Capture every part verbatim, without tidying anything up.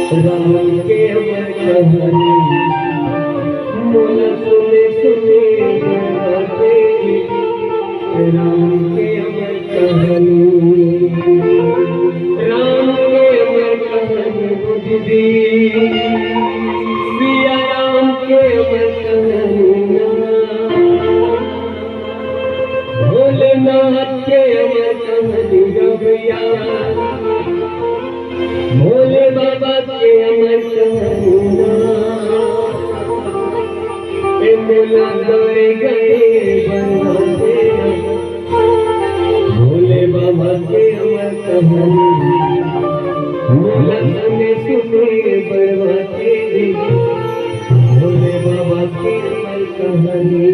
राम के अमर कहानी, मोला सुने सुने बर बाटे। राम के अमर कहानी, राम के अमर कहानी बुझ दे, सिया राम के अमर कहानी ना। भोलेनाथ के अमर कहानी गवैया, भोले बाबा के अमर कहानी ना। ए मोला गाए गए बनवा दे, भोले बाबा के अमर कहानी, मोला सुने सुने बनवा दे, भोले बाबा के अमर कहानी।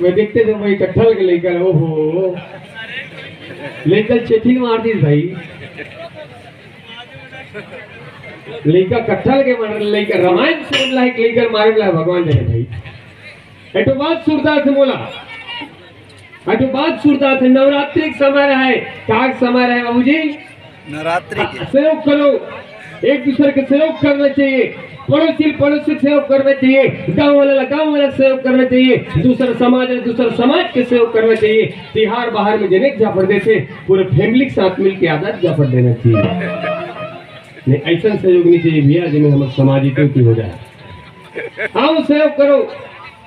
मैं देखते थे भाई, कट्ठल के लइका, ओहो, लइका चेथिल मार दिस भाई। लइका कट्ठल के मार, लइका रामायण सुने ला, एक लइका मारे ला भगवान जाने भाई। एटो बात सुरता थे मोला, एटो बात सुरता थे, नवरात्रि के समय रहे, का के समय रहे बाबूजी? नवरात्रि के। सहयोग करो, एक दूसर के सहयोग करना चाहिए, पड़ोसी पड़ोसी के सहयोग करना चाहिए, गांव वाला ला गांव वाला के सहयोग करना चाहिए, दूसर समाज ला दूसर समाज के सहयोग करना चाहिए। तिहार बाहर में जनेक जाफर देथे, पूरे family के साथ मिलके आदत जाफर देना चाहिए। नहीं, ऐसा सहयोग नहीं चाहिए भैया, जिसमें हमारे समाज ही क्यों हो जाए। आओ, सहयोग करो।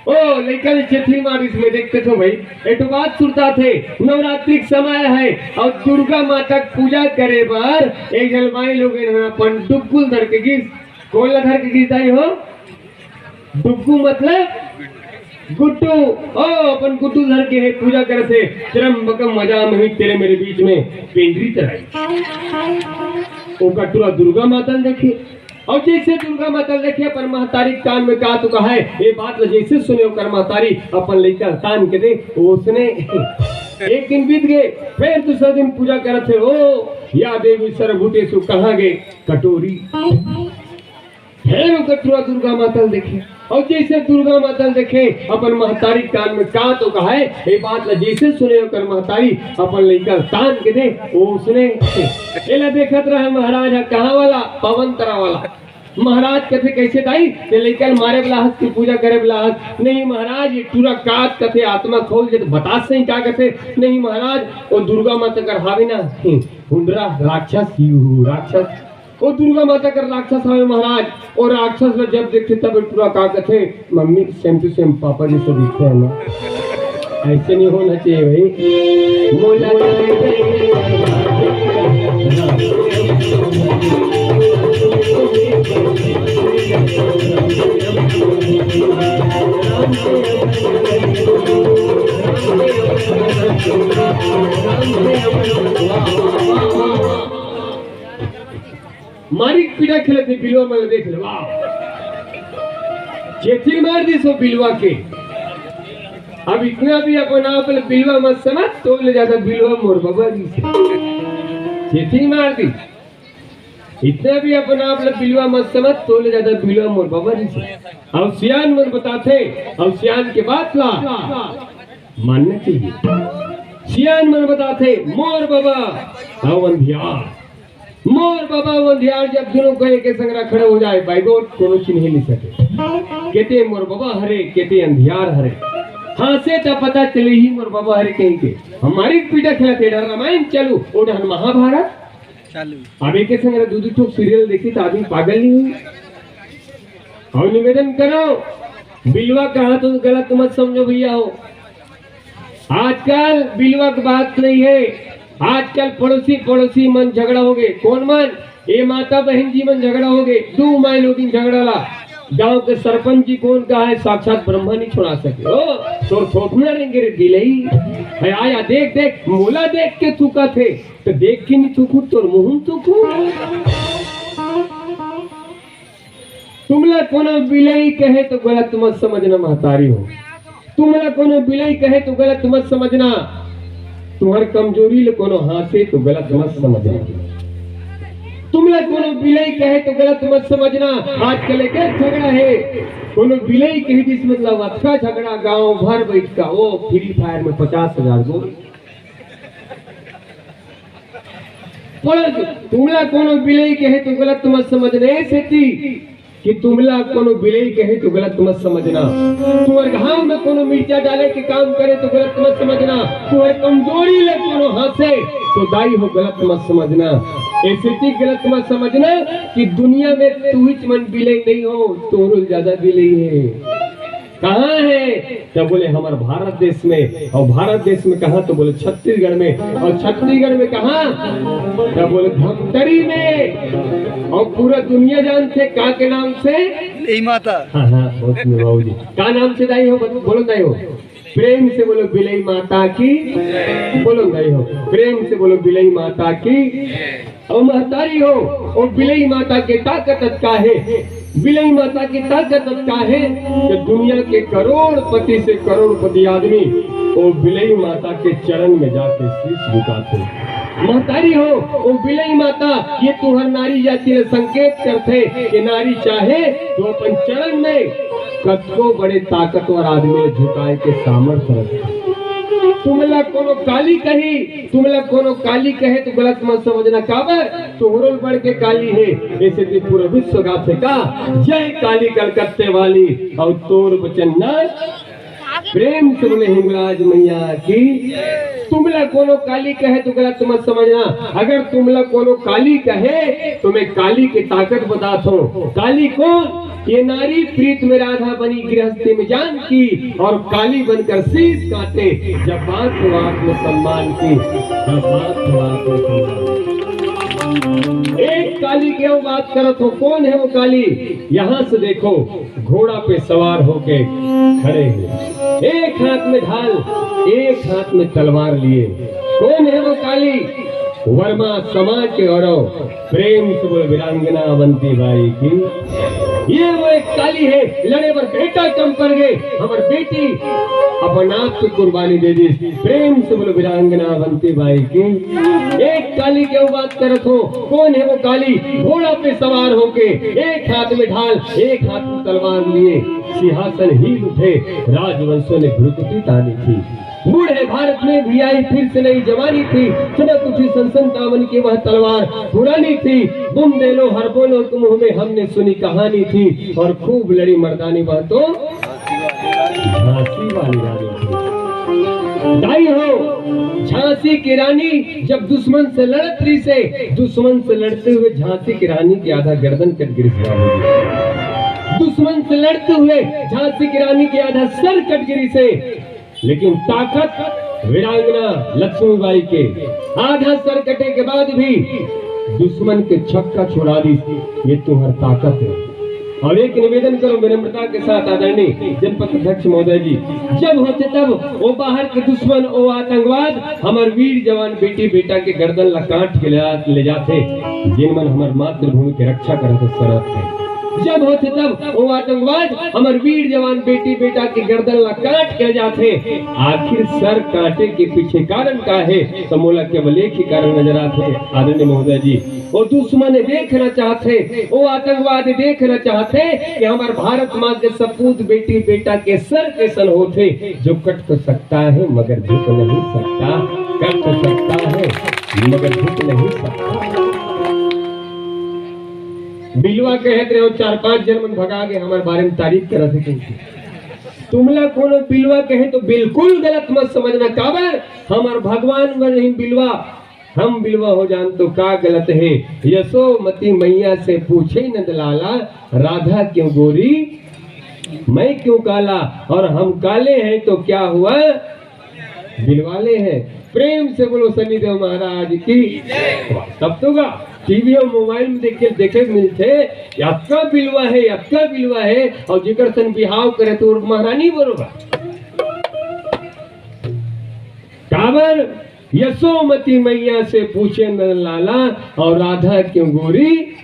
ओ, लइका ले चेथिल मारिस में देखते थो भाई, एटो बात सुरता थे, नवरात्रि के समय है और दुर्गा माता के पूजा करे बर एक झन माई लोग एन अपन डुग्गुल धर के गिस। कोन ला धर के गिस दाई हो? डुग्गू मतलब गुड्डू। ओ, अपन गुड्डू धर के हे पूजा करे थे। त्र्यंबकम वजामहे, तेरे मेरे बीच में पेंडरी चढ़ाई। ओ कटुरा दुर्गा माता ल देखे, और जैसे दुर्गा माता ल देखे, अपन महतारी के कान में का तो कहा है, ये बात ल जैसे सुने ओकर महतारी अपन लइका तान के दे, ओसने एक दिन बीत गए, फिर दूसरा दिन पूजा करत हे, "ओ या देवी सर्वभूतेषु, कहाँ गए कटोरी?" फिर ओकर टुरा दुर्गा माता ल देखे, और जैसे दुर्गा माता ल देखे, अपन महतारी के कान में का तो कहा है, ये बात ल जैसे सुने ओकर महतारी अपन लइका तान के दे, ओसने एला देखत रहे महाराज ह, कहाँ वाला? पवन तरा वाला। महाराज कथे, "कइसे दाई, ते लइका ल मारे वाला हस कि पूजा करे वाला हस?" "नहीं महाराज, ये टूरा कात कथे, आत्मा खोल दे, तो बता सही का कथे?" "नहीं महाराज, वो दुर्गा माता कर हावे ना, हुंडरा राक्षस, यू राक्षस, वो दुर्गा माता कर राक्षस हावे महाराज।" और राक्षस ल जब देखथे तब टूरा का कथे, "मम्मी सेम टू सेम पापा जैसे दिखते हैं ना।" ऐसे नहीं होना चाहिए भाई। मोला मारी पीड़ा खेलत हे बिलवा मन ल देख ले, वाह। चेथी मार दिस ओ बिलवा के। अब इतना भी अपन आप ल बिलवा मत समझ, तो ले जादा बिलवा मोर बबा जी से। चेथी मार दिस। इतना भी अपन आप ल बिलवा मत समझ, तो ले जादा बिलवा मोर बबा जी से। अउ सियान मन बताथे, अउ सियान के बात ला मानना चाहिए। सियान मन बताथे, मोर बबा अउ अंधियार, मोर बबा अउ अंधियार जब दुनों को एके संघरा खड़े हो जाए, by God, कोनो चिन्हे नहीं सके। केते मोर बबा हरे, केते अंधियार हरे। हाँसे त पता चले ही मोर बबा हरे कहीं के। हमारी पीड़ा खेलत हे, डहर रामायण चालू, ओ डहर महाभारत चालू। अब एके संघरा दू दू ठो सीरियल देखी त आदमी पागल नहीं होई। अउ निवेदन करो, बिलवा कहा तो गलत मत समझो भैया हो। आजकल बिलवा के बात नहीं हे, आजकल पड़ोसी पड़ोसी मन झगड़ा होगे। कोन मन? ए माता बहिन जी मन झगड़ा होगे। दू माई लोगिन झगड़ा ला गांव के सरपंच जी कोन कहा हे, साक्षात ब्रह्मा नहीं छोड़ा सके। ओ, तोर थोथना रेंगे रे बिलई। ए, आया देख देख, मोला देख के थूकत हे, त देख के नहीं थूकू, तोर मुंह में थूकू। तुमला कोनो बिलई कहे तो गलत मत समझना महतारी हो। तुमला कोनो बिलई कहे तो गलत मत समझना। तुम्हर कमजोरी ले कोनो हाँसे तो गलत मत समझना। तुमला कोनो बिलई कहे तो गलत मत समझना। आजकल एक झगड़ा हे, कोनो बिलई कही दिस मतलब अतका झगड़ा गांव भर बैठ का, ओ Free Fire में पचास हजार गोल। पड़ोस, तुमला कोनो बिलई कहे तो गलत मत समझना, ए सेती कि तुमला कोनो बिलई कहे तो गलत मत समझना। तुम्हर घाव में कोनो मिर्चा डाले के काम करे तो गलत मत समझना। तुम्हर कमजोरी ले कोनो हाँसे तो दाई हो गलत मत समझना। ए सेती गलत मत समझना कि दुनिया में तुहिच मन बिलई नहीं हो, तोरो ज्यादा बिलई हे। कहाँ हे? त बोले, "हमर भारत देश में।" अउ भारत देश में कहाँ? त बोले, "छत्तीसगढ़ में।" अउ छत्तीसगढ़ में कहाँ? त बोले, "धमतरी में।" अउ पूरा दुनिया जानथे का के नाम से? बिलई माता। हाँ, हाँ, बहुत सुंदर बाबूजी। का नाम से दाई हो? बत-, बोलो दाई हो। प्रेम से बोलो बिलई माता की। बोलो दाई हो। प्रेम से बोलो बिलई माता की। अउ महतारी हो, ओ बिलई माता के ताकत अतका हे, बिलई माता के ताकत अतका हे कि दुनिया के करोड़पति से करोड़पति आदमी ओ बिलई माता के चरण में जाके शीश झुकाथे। महतारी हो, ओ बिलई माता ये तुहर नारी जाति ल संकेत करथे कि नारी चाहे तो अपन चरण में कतको बड़े ताकतवर आदमी ल झुकाए के सामर्थ्य रखथे। तुमला कोनो काली कही, तुमला कोनो काली कहे तो गलत मत समझना, काबर तोहरो बढ़ के काली हे। ए सेती पूरा विश्व गाथे का, "जय काली कलकत्ते वाली।" अउ तोर बचन ना, प्रेम से बोले हिंगराज मैया की। तुमला कोनो काली कहे तो गलत मत समझना। अगर तुमला कोनो काली कहे तो मैं काली के ताकत बतात हूँ। काली कोन? ये नारी प्रीत में राधा बनी, गृहस्थी में जानकी, और काली बनकर शीश काटे जब बात हो आत्मसम्मान की, जब बात हो आत्मसम्मान की। एक काली के हम बात करत हो, कोन हे वो काली? यहाँ से देखो, घोड़ा पे सवार होके खड़े हे, एक हाथ में ढाल, एक हाथ में तलवार लिए। कोन हे वो काली? वर्मा समाज के गौरव। प्रेम से बोलो वीरांगना अवंती बाई की। ये वो एक काली हे, लड़े बर बेटा कम पड़ गे, हमर बेटी अपन आप के कुर्बानी दे दिस। प्रेम से बोलो वीरांगना अवंती बाई की। एक काली के बात करत हो, कोन हे वो काली? घोड़ा पे सवार होके, एक हाथ में ढाल, एक हाथ में तलवार लिए, सिंहासन हिल उठे, राजवंशों ने भ्रुकुटी तानी थी। बूढ़े भारत में भी आई फिर से नई जवानी थी, चमक उठी सन सन दामन की वह तलवार पुरानी थी। तुम दे लो हर बोलो तुम हमें, हमने सुनी कहानी थी, और खूब लड़ी मर्दानी वह तो झांसी वाली रानी थी। दाई हो, झांसी की रानी जब दुश्मन से लड़त रही से, दुश्मन से लड़ते हुए झांसी की रानी की आधा गर्दन कट गिरी से। दुश्मन से लड़ते हुए झांसी की रानी की आधा सर कट गिरी से, लेकिन ताकत वीरांगना लक्ष्मीबाई के आधा सर कटे के बाद भी दुश्मन के छक्का छुड़ा दी। ये तुम्हार ताकत है। और एक निवेदन करो विनम्रता के साथ आदरणीय जनपद अध्यक्ष महोदय जी, जब होते तब वो बाहर के दुश्मन, वो आतंकवाद हमार वीर जवान बेटी बेटा के गर्दन ला काट के ले, ले जाते, जिन मन हमार मातृभूमि के रक्षा करत सरहद थे। जब होते तब वो आतंकवाद हमार वीर जवान बेटी बेटा के गर्दन ला काट के ले जाते। आखिर सर काटे के पीछे कारण का है? तो मोला केवल एक ही कारण नजर आते आदरणीय महोदय जी, वो दुश्मन देखना चाहते, वो आतंकवाद देखना चाहते कि हमार भारत माँ के सपूत बेटी बेटा के सर कैसन होते, जो कट तो सकता है मगर झुक नहीं सकता, कट तो सकता है मगर झुक नहीं सकता। बिलवा कहत रहे हो, चार पांच जन मन भगा के हमार बारे में तारीफ करत हे। तुमला कोनो बिलवा कहे तो बिल्कुल गलत मत समझना, काबर हमार भगवान बर नहीं बिलवा, हम बिलवा हो जान तो का गलत है? यशोमती मैया से पूछे नंद लाला, राधा क्यों गोरी, मैं क्यों काला, और हम काले हैं तो क्या हुआ, बिलवाले हैं। प्रेम से बोलो सनी देव महाराज की। वाह, तब तो का टीवी और मोबाइल में देखे, देखे मिलते, अतका बिलवा है, अतका बिलवा है, और जेकर सन बिहाव करे तो महारानी बरोबर। काबर यशोमती मैया से पूछे नंद लाला, और राधा क्यों गोरी,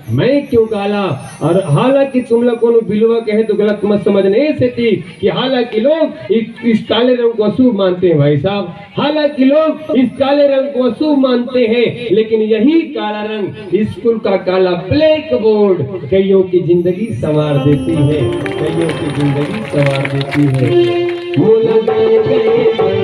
मैं क्यों काला। और हालांकि तुमला कोनो बिलवा कहे तो गलत मत समझने से थी कि हालांकि लोग इस, इस काले रंग को अशुभ मानते हैं भाई साहब, हालांकि लोग इस काले रंग को अशुभ मानते हैं, लेकिन यही काला रंग स्कूल का काला ब्लैक बोर्ड कईयों की जिंदगी संवार देती है, कईयों की जिंदगी संवार देती है। मोला दे दे